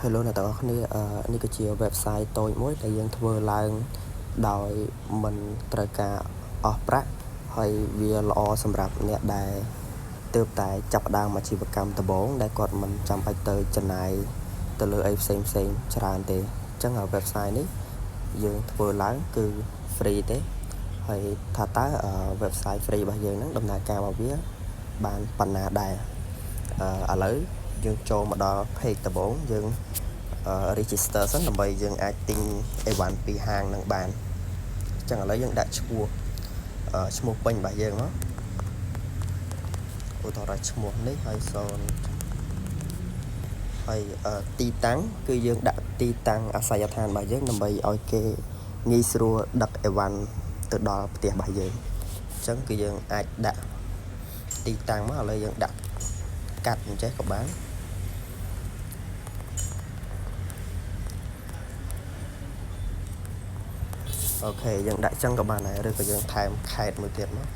Hello អ្នកទាំងអស់គ្នានេះគឺជា website តូចមួយដែលយើងធ្វើឡើងដោយមិនត្រូវការអស់ប្រាក់ហើយវាល្អសម្រាប់អ្នកដែលទើបតែចាប់ផ្ដើមអាជីវកម្មដំបូងដែលគាត់មិនចាំបាច់ទៅចំណាយទៅលើអីផ្សេងផ្សេងច្រើនទេអញ្ចឹង website នេះយើងធ្វើឡើងគឺ free ទេហើយថាតើ website free របស់យើងហ្នឹងដំណើរការរបស់វាបានប៉ុណ្ណាដែរឥឡូវយើងចូលមកដល់ page ដំបូងយើង register សិនដើម្បីយើងអាចទិញអីវ៉ាន់ពីហាងនឹងបានអញ្ចឹងឥឡូវយើងដាក់ឈ្មោះឈ្មោះពេញរបស់យើងមកឧទាហរណ៍ឈ្មោះនេះហើយសូនហើយទីតាំងគឺយើងដាក់ទីតាំងអាសយដ្ឋានរបស់យើងដើម្បីឲ្យគេងាយស្រួលដឹកអីវ៉ាន់ទៅដល់ផ្ទះរបស់យើងអញ្ចឹងគឺយើងអាចដាក់ទីតាំងមកឥឡូវយើងដាក់កាត់អញ្ចេះក៏បាន OK យើងដាក់ចឹងក៏បានដែរឬក៏យើងថែមខេតមួយទៀតមក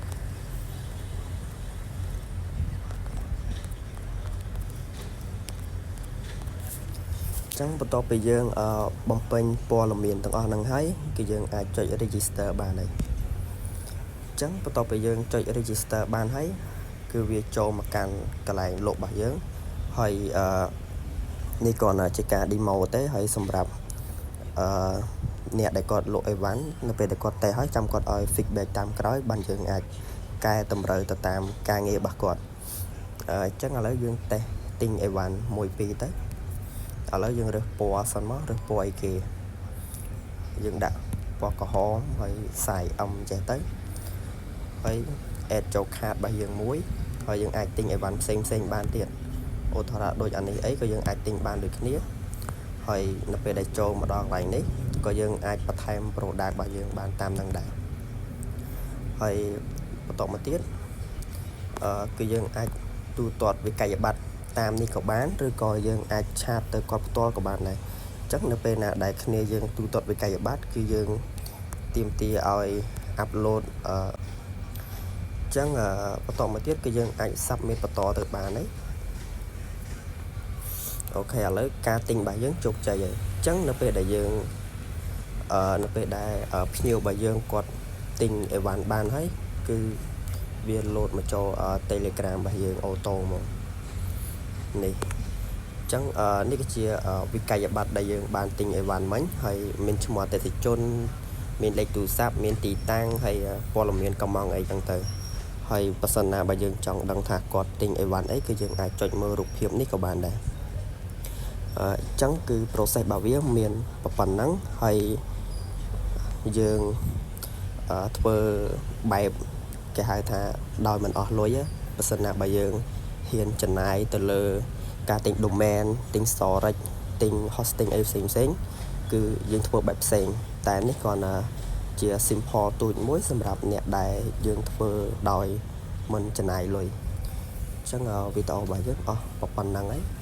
ចឹងបន្ទាប់ពីយើងបំពេញព័ត៌មានទាំងអស់ហ្នឹងហើយគឺយើងអាចចុច register បានហើយចឹងបន្ទាប់ពីយើងចុច register បានហើយគឺវាចូលមកកាន់កន្លែងលក់របស់យើងហើយអឺនេះគ្រាន់តែជាការ demo ទេហើយសម្រាប់អឺអ្នកដែលគាត់លក់អីវ៉ាន់នៅពេលដែលគាត់តេស្តហើយចាំគាត់ឲ្យ feedback តាមក្រោយបានយើងអាចកែតម្រូវទៅតាមការងាររបស់គាត់អញ្ចឹងឥឡូវយើងតេស្តទិញអីវ៉ាន់មួយពីរទៅឥឡូវយើងរើសពណ៌សិនមករើសពណ៌អីគេយើងដាក់ពណ៌ក្រហមហើយ size M ចេះទៅហើយ add ចូល cart របស់យើងមួយហើយយើងអាចទិញអីវ៉ាន់ផ្សេងផ្សេងបានទៀតឧទាហរណ៍ដូចអានេះអីក៏យើងអាចទិញបានដូចគ្នាហើយនៅពេលដែលចូលមកដល់កន្លែងនេះក៏យើងអាចបន្ថែម product របស់យើងបានតាមនឹងដែរហើយបន្តមកទៀតអឺគឺយើងអាចទូទាត់វិក័យប័ត្រតាមនេះក៏បានឬក៏យើងអាច chat ទៅគាត់ផ្ទាល់ក៏បានដែរអញ្ចឹងនៅពេលណាដែលគ្នាយើងទូទាត់វិក័យប័ត្រគឺយើងទាមទារឲ្យ upload អឺអញ្ចឹងបន្តមកទៀតគឺយើងអាច submit បន្តទៅបានហើយ OK ឥឡូវការទិញរបស់យើងជោគជ័យហើយអញ្ចឹងនៅពេលដែលយើងអឺនៅពេលដែលភ្ញៀវរបស់យើងគាត់ទិញអីវ៉ាន់បានហើយគឺវាលោតមកចូល Telegram របស់យើង auto មកនេះអញ្ចឹងនេះគឺជាវិក័យប័ត្រដែលយើងបានទិញអីវ៉ាន់មិញហើយមានឈ្មោះអតិថិជនមានលេខទូរស័ព្ទមានទីតាំងហើយព័ត៌មានកម្មង់អីចឹងទៅហើយបើសិនណាបើយើងចង់ដឹងថាគាត់ទិញអីវ៉ាន់អីគឺយើងអាចចុចមើលរូបភាពនេះក៏បានដែរអញ្ចឹងគឺ process របស់វាមានប៉ុណ្ណឹងហើយយើងធ្វើបែបគេហៅថាដោយមិនអស់លុយបើសិនណាបើយើងហ៊ានចំណាយទៅលើការទិញ domain ទិញ storage ទិញ hosting អីផ្សេងផ្សេងគឺយើងធ្វើបែបផ្សេងតែនេះគ្រាន់តែជា simple ទូចមួយសម្រាប់អ្នកដែលយើងធ្វើដោយមិនចំណាយលុយអញ្ចឹងវីដេអូរបស់យើងអស់ប៉ុណ្ណឹងហើយ។